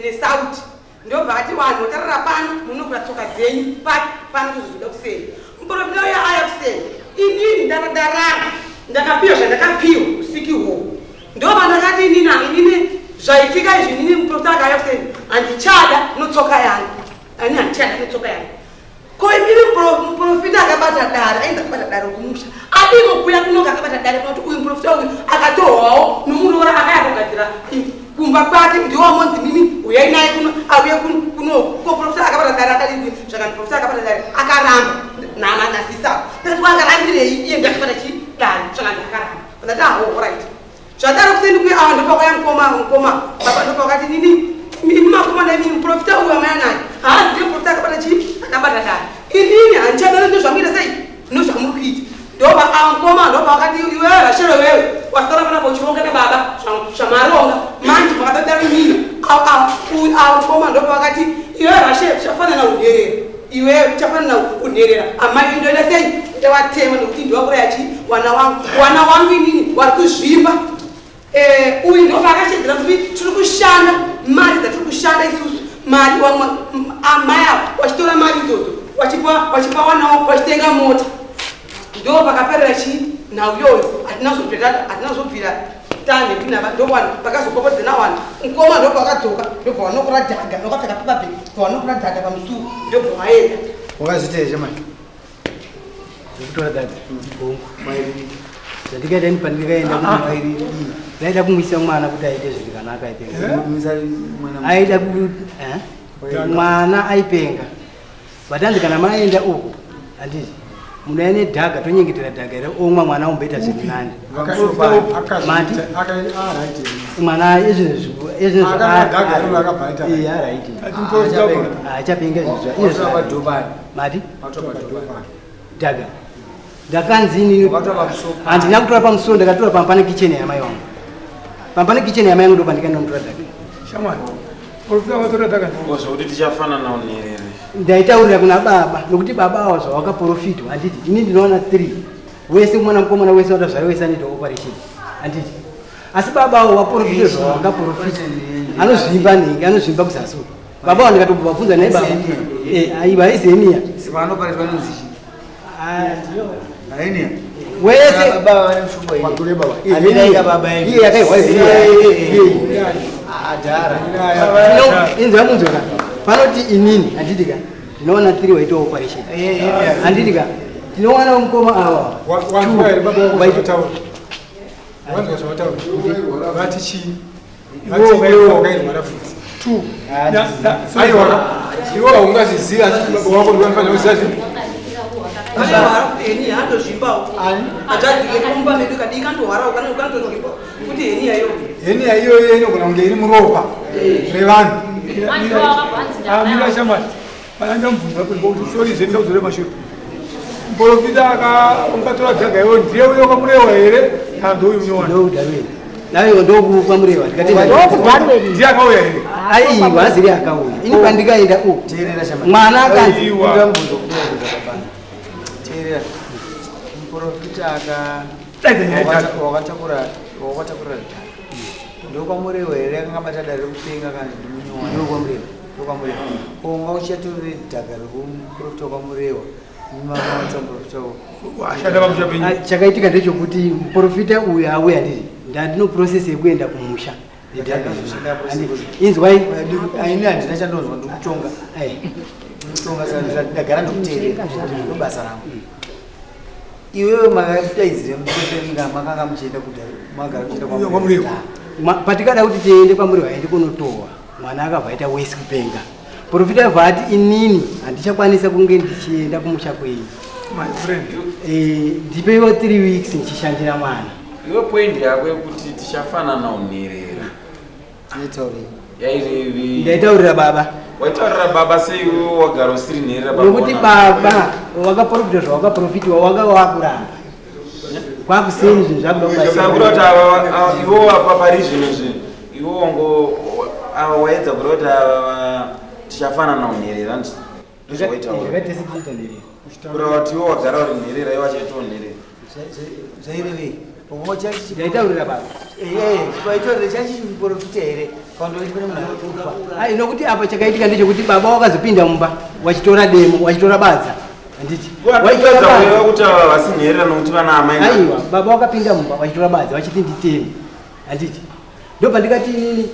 nesauti. Ndobva ati vanhu vatarara pano, munokura tsoka dzenyu papi pano, tozozoda kuseni. Muprofita uyo aya kuseni, inini ndakarara, ndakapiwa zvandakapiwa usiku ihwohwo. Ndobva ndakati inini, inini zvaitika izvi, inini muprofita akaya kuseni handichada notsoka yangu, ani handichada notsoka yangu. Ko imini muprofita akabata dare, ainzi akabata dare kumusha, adiko kuya kunoka akabata dare? Kuti uyu muprofita uyu akatohwawo nomuroora akaya kugadzira kumba kwake, ndiwo monzi mimi uyai naye kuno, auye kuno. Ko profita akabata dare akadii? Zvakanzi profita akabata dare akaramba nasisa. Ndakati wakarambirei iye ndiakabata chi dare? Zvakanzi akaramba. Ndati aho, alright. Zvadaro kuseni kuya ava ndopakauya mukoma, mukoma baba ndopakati nini, imi makomana, imini muprofita uyu amaya naye haazi ndiye muprofita akabata chii, akabata dare. Inini handichadaro, ndo zvamuita sei nozvamuri kuita. Ndobva ava mukoma ndopakati iwewe Rashero, iwewe wasara panapa uchironga nababa zvamaronga manje makatadaro imini. Ava mukoma ndopakati iwewe Rashero, chafanana unherera, iwewe uchafanana unherera. Amai ndoita sei? Ndavatema nekuti ndivakuraya chii wana wangu, wana wangu inini wari kuzvimba. Uyu ndopaakashedzera kuti tiri kushanda mari dzatiri kushanda isusu, mari amai ava wachitora mari idzodzo wachipa wana wavo, wachitenga mota. Ndo pakaperera chii nhau iyoyo. Hatina kuzobvira tanhepinava. Ndo vanhu pakazopopodza vanhu, mukoma ndopakadzoka, ndobva wanokura dhaga, wakapfeka paper bag, bva wanokura dhaga pamusuwo, ndobva waenda.
Wakazviita here mani zvekutora dhaga? Hongu, zvandikaita ini pandikaenda ndaida kumwisa mwana kuti aite zvakanaka, aipenga. Aida mwana aipenga, vatanzi kana maenda uku handiti munouya nedhaga, tonyengetera dhaga iri omwa, mwana omboita zviri nani. Mati mwana izvezvi alright, achapenga izvezvi. Mati dhaga. Ndakanzi inini handina kutora pamusuwo, ndakatora pamba pane kitchen yamai wangu. Pamba pane kitchen yamai yangu ndopandikaenda kunotora dhaka.
Shamwari, profita watora dhaka.
Ko zvokuti tichafanana unherere.
Ndaitaurira kuna baba nokuti baba awa zvawakaprofitwa handiti ini ndinowana 3 wese mwana mukomana wese watazvara wese anoita operation handiti asi baba awo waprofita zvawakaprofita anozvimba nhingi anozvimba kuzasi uko baba awo ndikatombovabvunza naye baba aiwa haizenia wese iye yakaihwa inzwa munzwa panoti inini handiti ka ndinowana tiri waita operation handiti ka tinowana mukoma awa
Wanzwa zvawataura vati chii? Vati iwe wakairwara futi. Two. Aiwa. Iwe haungazvizivi asi baba wako ndiwe anofanira kuziva zvinhu.
Heni handozvimbawo. Achadhike kumba medu kadii kandohwarawo kana kandozvimba futi heni yayo.
Heni iyoyo inogona kunge iri muropa revanhu. Mira shamwari. Pana ndamubvunza kuti sorry zve ndakuzore mashure. Muprofita aka ungatora dhaga iwo ndiye uyo kwamurewa here kana ndouyu unowana.
Ndokudarweni. Nayo ndokukwamureva ndikati
Ndokudarweni.
Ndiye akauya here?
Aiwa aziri akauya. Ini pandikaenda uku.
Teerera shamwari.
Mwana akanzi
Aiwa.
Ndamubvunza kubvunza baba. Teerera. Muprofita aka
Daidza nyaya yako.
wakatakura wakatakura dhaka. Ndokwamurewa here akanga abata dare rekupenga kana kuti ndimunyowa.
Ndokwamureva.
Ndokwamurewa. Ko unga uchatorere dhaka rekumuprofita kwamurewa. Mama muprofita
Ashanda pamusha penyu.
Ah, chakaitika ndechekuti muprofita uyu auya nditi ndandino process yekuenda kumusha. Inzwai.
Ini handina chandonzwa ndikutonga. Ndikutonga saka ndagara ndikuteerera. Ndobasa rangu. Iwewe makadaidzire muprofita makanga muchienda kudhara magara muchienda
Kwamurewa.
Patikada kuti tiende kwamurewa aende kunotowa mwana akabva aita wesi kupenga. Profita abva ati inini handichakwanisa kunge ndichienda kumusha kwenyu.
My friend.
Ndipeiwo 3 weeks ndichishandira mwana.
Iwe point yako yekuti tichafanana unherera. Yairevi.
Ndaitaurira baba.
Waitaurira baba sei iwe wagara usiri nherera baba.
Nokuti baba wakaprofita zvawakaprofitiwa wanga wakuramba. Kwakuseni zvinhu zvakuda
Saka kuda kuti ava iwo apa pari zvino zvinhu iwo wango ava waedza kuda kuti ava tichafanana unherera ndizvo ndozvawaitaura.
Zvakaita setiita nherera.
Kureva kuti iwe wagara uri nherera iwe wachaitawo nherera.
Zvairevei?
Ndaitaurira baba.
Waitaurira chachimuprofita here? Kana kuti kune munhu akufa.
Ai nokuti apa chakaitika ndechekuti baba wakazopinda mumba wachitora demo wachitora badza handiti
Waedza kureva kuti ava vasi nherera nokuti vana amai.
Aiwa baba wakapinda mumba wachitora badza wachiti nditeme handiti ndopandikati inini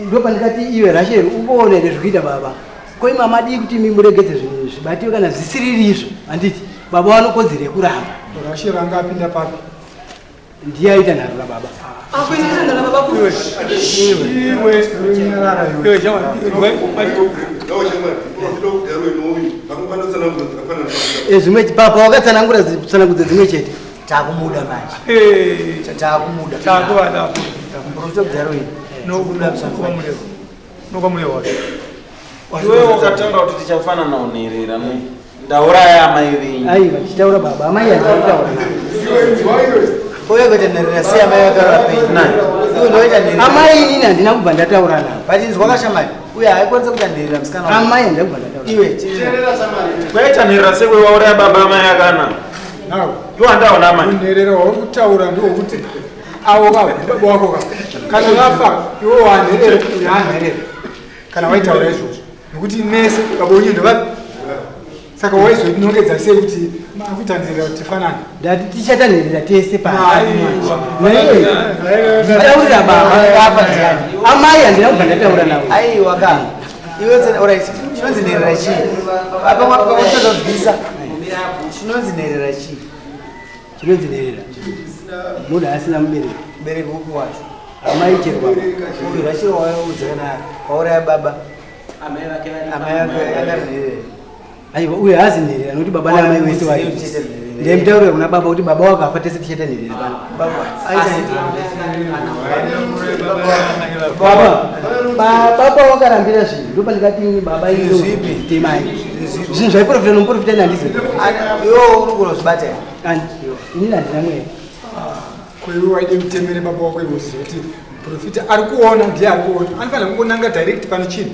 ndopandikati iwe Rachel uboona here zvikuita baba ko imi amadii kuti imi muregedze zvinhu zvibatiwe kana zvisiriri izvo handiti baba vanokodzero yekuramba.
Rachel anga apinda papi?
Ndiye aita nharo rababa.
Akuendesa ndana baba ku.
Iwe nyarara iwe. Iwe shamwari.
Zvimwe papa wakatsanangura tsanangudzo dzimwe chete.
Takumuda manje. Takumuda.
Takuvada.
Muprofita kudhara uyu.
Nokuda kwamurewa. Nokwamurewa wacho.
Iwe wakataura kuti tichafanana unherera ne. Ndauraya amai venyu.
Aiwa ndichitaura baba amai handina kutaura navo.
Uye kuita nherera sei amai vakaura penyu? Iwe ndoita nherera.
Amai inini handina kubva ndataura navo.
But inzwa kashamari. Uye haikwanisa kuita nherera musikana wangu.
Amai handina kubva ndataura.
Iwe teerera.
Kwaita nherera sei iwe wauraya baba amai akana.
Now.
Iwe handaona amai.
Unherera hwauri kutaura ndohwekuti avo ka baba wako ka kana vafa iwe wanherera uyu haanherera kana waitaura izvozvo nokuti mese baba wenyu ndovapi saka waizonongedza sei kuti makuita nherera kuti tifanane
Ndati tichaita nherera tese pano.
Aiwa.
Nditaurira baba.
Vafa ndiani?
Amai handina kubva ndataura navo.
Aiwa ka. Iwe tsena alright. Chinonzi nherera chii? Apa pakutozobvisa. Chinonzi nherera chii?
Chinonzi nherera. Munhu asina mubereki.
Mubereki upi wacho?
Amai chero baba.
Uyu Rachel waudza kana wauraya baba. Amai vake akari nherera.
Aiwa uyu haazi nherera nokuti baba naamai wese wayo. Ndaimutaurira kuna baba kuti baba wakafa tese tichaita nherera pano.
Baba aita nherera.
Baba baba pawakarambira zvinhu ndopandikati ini baba
Zvipi?
temai. Zvinhu zvaiprofita nomuprofita ini handizivi.
Iwe unogona kuzvibata here?
Ani, inini handina mweya.
Ko iwe waide kutemere baba wako iwe uzive kuti muprofita ari kuona ndiye ari kuona anofanira kungonanga direct pane chinhu.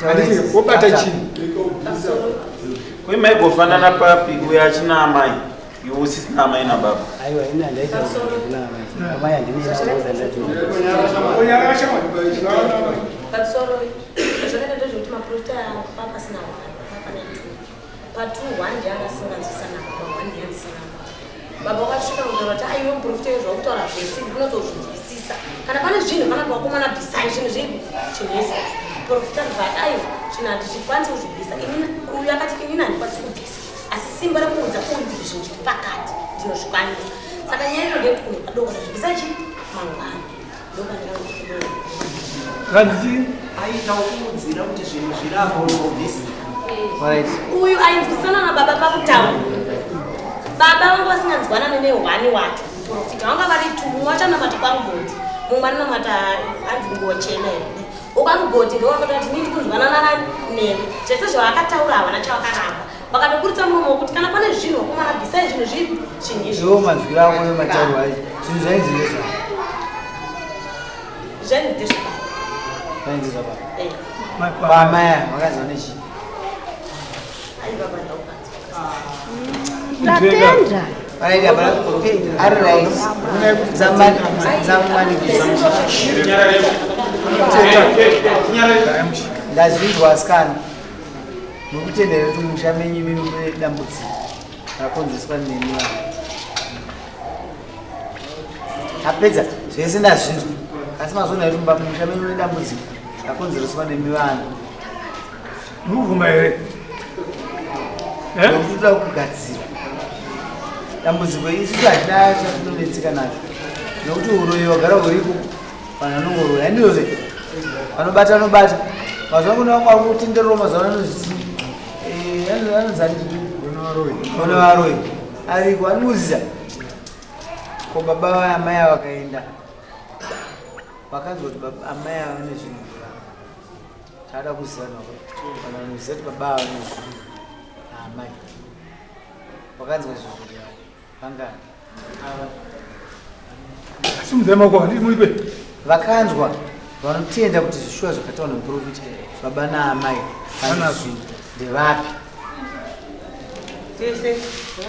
Handiti wobata chinhu.
Kwe maigofanana papi uyo achina amai iwe usisina amai nababa.
Aiwa ini handaita kuna amai. Amai handina chinoza ndati.
Pamusoro zvakaita ndezvekuti maprofita papasina one papane two patwo one ndiye anga asinganzwisana baba one ndiye anzwisana baba baba wakasvika kutaura kuti aiwe muprofita izvo zvakutaura zvese ndinozozvinzwisisa kana pane zvinhu pana vakomana bvisai zvinhu zvedu chinhu izvo muprofita ndibva ati aiwa zvinhu handizvikwanisi kuzvibvisa uyu akati inini handikwanisi kubvisa asi simba rekuudza uyu kuti zvinhu zviri pakati ndinozvikwanisa saka nyaya ino ndeyekuti kunhu padoko zvibvisa chi mangwana
Aita kuudzira kuti zvinhu zviri apa unobvisa.
Uyu ainzwisana nababa pakutaura. Baba vanga vasinganzwanane nehwani wacho muprofita vanga vari two mumwe wacho anamata kwamugoti mumwe anonamata hanzi nguo chena here ukamugoti ndowakatoti ndini ndikunzwanana nani newe zvese zvavakataura havana chavakaramba vakatoburitsa muromo wekuti kana pane zvinhu vakomana bvisai zvinhu zvipi zvinhu izvi
Iwo manzwiro ako ematauro acho zvinhu zvainzi ndezva
zvainzi ndezvababa
zvainzi zvababa eh. Kwamai ava vakanzi vane chii?
Aiva baba ukanzi
Ndatenda.
Ari right. Dzamumanikidza. Ndazvinzwa asikana. Murikutenda here kuti musha menyu imimi mune dambudziko rakonzereswa nemi vanhu? Tapedza zvese ndazvinzwa asi mazoona here kuti musha menyu mune dambudziko rakonzereswa nemi vanhu?
Murikubvuma here?
Nekuti toda kugadzira dambudziko isusu hatina chatinonetseka nacho nekuti uroyi wagara huripo vanhu vanongoroya handizvo zve vanobata vanobata mazuva kune vamwe vari kutenderera mazuva ano anozviti eh, anonzani vana varoyi ariko anoziza ko baba vaya amai ava vakaenda vakanzwa kuti amai ava vane zvinhu zvavo taada kuziva navo vanhu vanoziva kuti baba ava vane zvinhu naamai vakanzwa zvinhu zvavo vangani
Simudzai maoko handiti muripe.
Vakanzwa vanotenda kuti zvishuwa zvakataurwa nemuprofita baba naamai vanazvo ndevapi?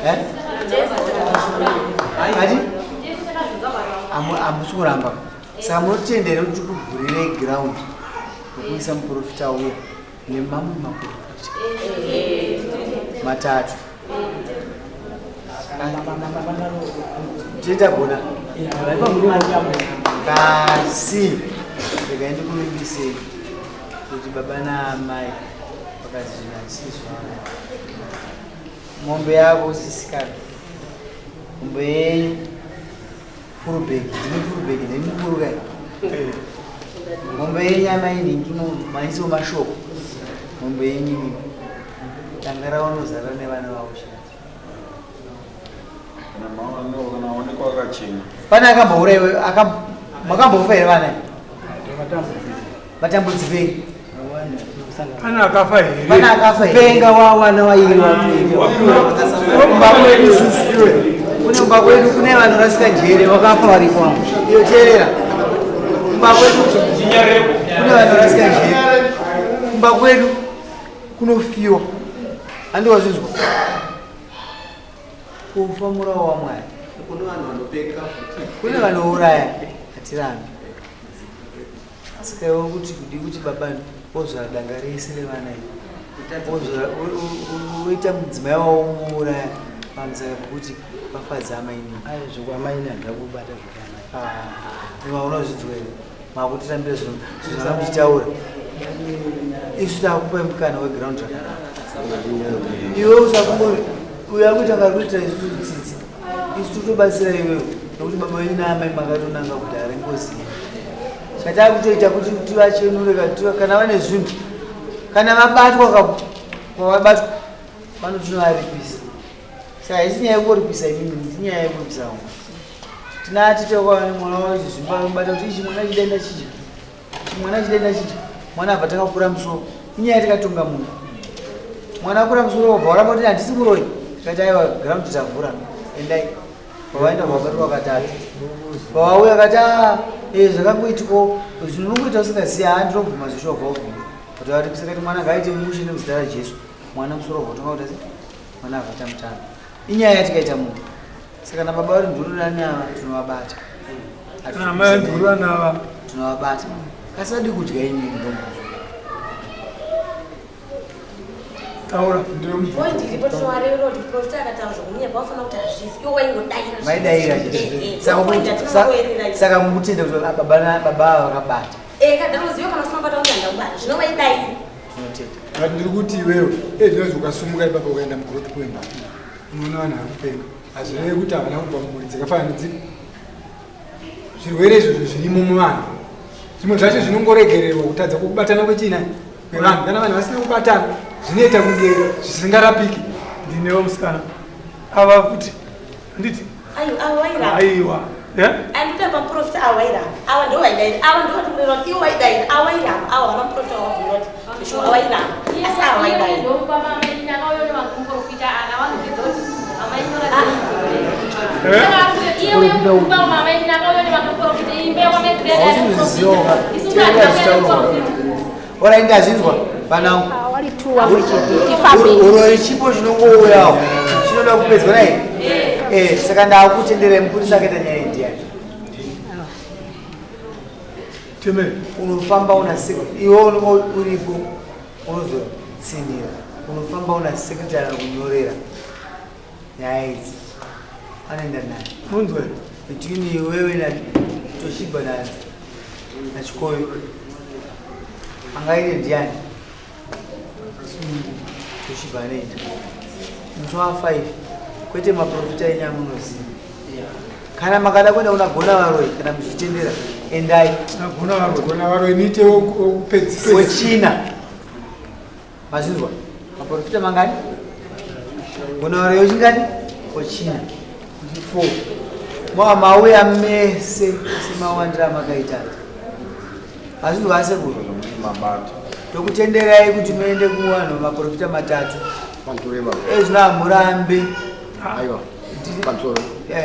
Eh? Ati? Hamusi kuramba. Saka munotenda here kuti tikuvhurirei ground rekuisa muprofita uya nemamwe maprofita matatu? Titagona kasi regai ndikuvimbisei kuti baba naamai vakazi zvinhu hazvisi zvavo mombe yavo sisikana mombe yenyu furubhegi ndine furubhegi ndine mukuru kai mombe yenyu amai nhingi maiso mashoko mombe yenyu imimi danga ravanozara nevana vavo chete pane akambouraiwe makambofa here vana vatambudzipei
Pane akafa here?
Pane akafa here?
Kupenga wawana wairi
Kumba kwedu sisi iwe. Kune kumba kwedu kune vanorasika njere
wakafa varipo.
Iyo teerera. Kumba kwedu kune vanorasika njere. Kumba kwedu kunofiwa. Handi wazvinzwa? Kufa murawo waMwari.
Kune vanhu vanopenga futi.
Kune vanouraya hatirambi. Saka iwe kuti kudi kuti baba wozvara danga rese revana iri woita mudzimai wavo womuuraya pamusaka pekuti vafadza amainini.
Ayo zvokwamaini handida kubata zvokwamai.
Ah, iwe unozvidzwa here? Makutirambira zvinhu zvamuchitaura. Isu takupa mukana weground rakanaka. Iwe usakumbo uyo akuita ngari kuitira isusu tsitsi. Isu tobatsira iwewe nekuti baba venyu naamai makatonanga kudhara ingozi iyi. Chatakutoita kuti tivachenure kana vane zvinhu kana vabatwa kwavabatwa pano tinovaripisa. Saka haisi nyaya yekuripisa imimi, inyaya yekuripisa vamwe. Tina tete kwava nemwana wachizvimba anobata kuti ichi mwana chidenda chidya. Mwana chidenda chidya. Mwana abva takakura musoro. Inyaya yatakatonga munhu. Mwana akura musoro wobva waramba kuti handisi muroyi. Tikati aiwa ground tavhura. Endai. Pavaenda vabatwa katatu. Pavauya kati ah eh zvakangoitiko zvinongoita usingazivi haa ndinobvuma zveshuwa bva wabvuma. Kuti vari kusaka kuti mwana ngaaite mushe nemuzita raJesu. Mwana musoro wobva watonga kuti asi mwana avata mutano. Inyaya yatikaita munhu. Saka na baba vari ndururani ava tinovabata.
Kana mai ndururani ava
tinovabata. Asi vadi kudya ini ndombo.
Taura
Point iripo tinowarevera kuti profita akataura zvokunyepa wafanira kuti hazvisi iwo waingodaira
Maidaira chete. Saka
Saka
saka mukutenda kuti baba na baba ava vakabata.
Eh kadaro ziva kana usina kubata kuti handakubata zvino waidaira.
Tinotenda.
But ndiri kuti iwewe ezvinozvi ukasumuka ipapo ukaenda mugrowth point unoona vanhu vari kupenga hazvirevi kuti havana kubva mumhuri dzakafanana nedzipi zvirwere izvozvo zvirimo muvanhu zvimwe zvacho zvinongoregererwa kutadza kubatana kwechina kwevanhu kana vanhu vasina kubatana zvinoita kunge zvisingarapiki
ndinewo musikana ava futi handiti
Ayo ava wairamba.
Aiwa. Eh?
Andikuta pamuprofita ava wairamba. Ava ndo vaidaira. Ava ndo vatikureva kuti iwo waidaira. Ava wairamba. Ava vana muprofita wavabvunza kuti shuwa ava wairamba. Asi ava waidaira.
Ora ndazvinzwa vanangu.
Wari tu wamwe chete tifambe.
Uroyi chipo chinongouyawo chinoda kupedzwa naye. Eh, saka ndakutenderai mupurisa akaita nyaya iyi ndiani?
Teme.
Unofamba una iwe unongo uripo unozotsinira. Unofamba una secretary anokunyorera nyaya idzi. Anoenda naye.
Munzwe.
Between iwewe na Toshiba na naChikoyo. Angaite ndiani? Toshiba anoenda. Musi wa 5 kwete maprofita enyu amunoziva. Kana makada kuenda kuna gona varoyi kana muchitendera endai.
Gona varoyi. Gona varoyi niite wekupedzisira.
Wechina. Mazvinzwa? Maprofita mangani? Gona varoyi wechingani? Wechina. Four. Mwa mauya mese semawandira amakaita. Hazvinzwa asekuru?
Mabata.
Tokutenderai kuti muende kuvanhu maprofita matatu. Ezvino hamurambe.
Aiwa. Pamusoro.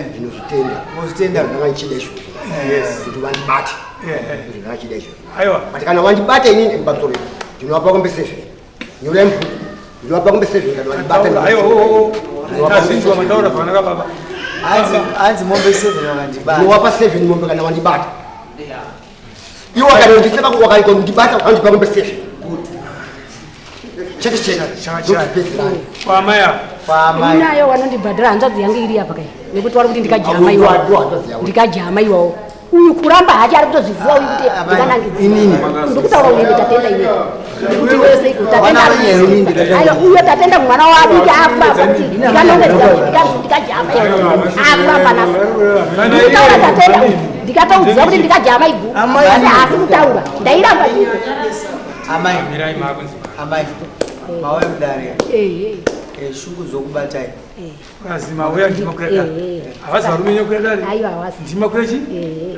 Ndinozvitenda.
Mozvitenda.
Ndanga ndichida izvozvo.
Yes.
Kuti vandibate. Ndanga ndichida izvozvo.
Aiwa.
But kana vandibata inini pamusoro. Ndinovapa kombe seven. Nyorai mubhuku. Ndinovapa kombe seven kana vandibata.
Aiwa, oh, oh, oh. Tazvinzwa mataura zvakanaka baba.
Hanzi mombe seven wakandibata.
Ndinovapa seven mombe kana vandibata. Iwo akandondisema wakandibata wakandipa kombe seven. Chete chete. Ndokupedzerana.
Kwamai ava.
Kwamai.
Inayo wanondibhadhara hanzvadzi yangu iri apa kai nekuti wari kuti ndikajama iwawo ndikajama iwawo uyu kuramba hachi ari kutozviziva uyu kuti ndikanangidzira ndikutaura uyu tatenda iwe ndikuti iwe seiko tatenda aiwa uyo tatenda mwana wadiki apa kuti ndikanongedzera kuti ndikajama akuramba nasi ndikutaura tatenda ndikataudziwa kuti ndikajama igu asi haasi kutaura ndairamba chiko
Amai. Amai. Mauya mudare.
Ehe.
Eh, shungu dzokubatai.
Azi mauya ndima kura dare. Havazi varume nyokura dare.
Aiwa havazi.
Ndima kura chi?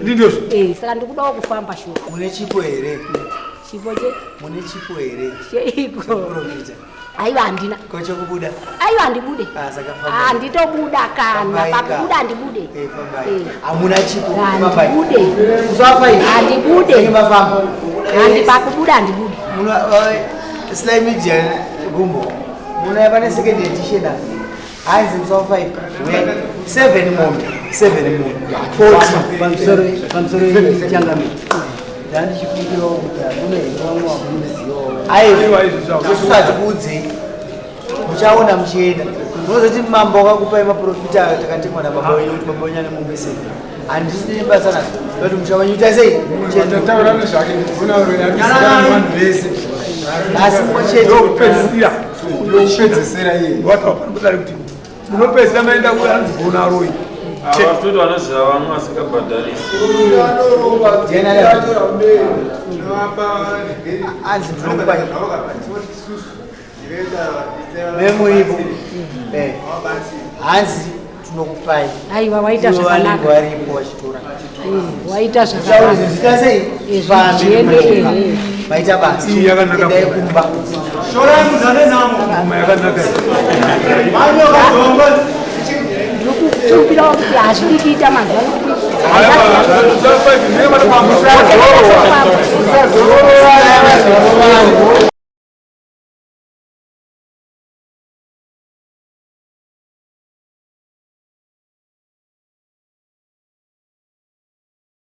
Ndindozvo.
Eh, saka ndikudawo kufamba shuwa.
Mune chipo here?
Chipo che?
Mune chipo here?
Cheiko.
Chekuprofita.
Aiwa handina.
Ko chekubuda?
Aiwa handibude.
Ah, saka fambai.
Handitobuda kana
Fambai ka.
pakubuda handibude.
Eh, fambai. Hamuna chipo. Fambai.
Handibude.
Musafa iyi.
Handibude.
Tinge mafamba.
Handi pakubuda handibude.
Muna Sly Media gumbo. Muna pane second edition apa. Hanzi musi wa 5. 7 mombe. 7 mombe. 40.
Pamusoro pamusoro changamire. Ndandichikumbirawo kuti hakuna here vamwe vamunozivawo.
Aiwa isusu hatikuudzei. Muchaona muchienda. Munozoti mambo wakakupai maprofita ayo takatengwa nababa wenyu kuti baba wenyu ane mombe seven. Handisi nebasa nazvo. Kuti musha wenyu ita sei?
Tataura nezvake gona varoyi arikuzikanwa nevanhu vese.
Asi mumwe chete.
Ndokupedzisira. Ndokupedzisira iye.
Wataura kuti munopedzisira maenda kuanzi gona royi.
Ava futi vanoziva vamwe vasingabhadharisi.
Hanzi ndinokupai. Memuripo. Eh. Hanzi tinokupai.
Aiwa waita
Ivo vanenge
zvakanaka.
varipo vachitora.
Waita
Zvauri
zvakanaka.
zvizvita sei?
Eh,
Zvifambe
zviende,
nemashoko.
eh.
Maita basa.
Iyi yakanaka.
Endai kumba.
Shorai munhu ane nhamo.
Ngoma yakanaka.
Ndikukumbirawo kuti hazviri kuita mazuva ano kuti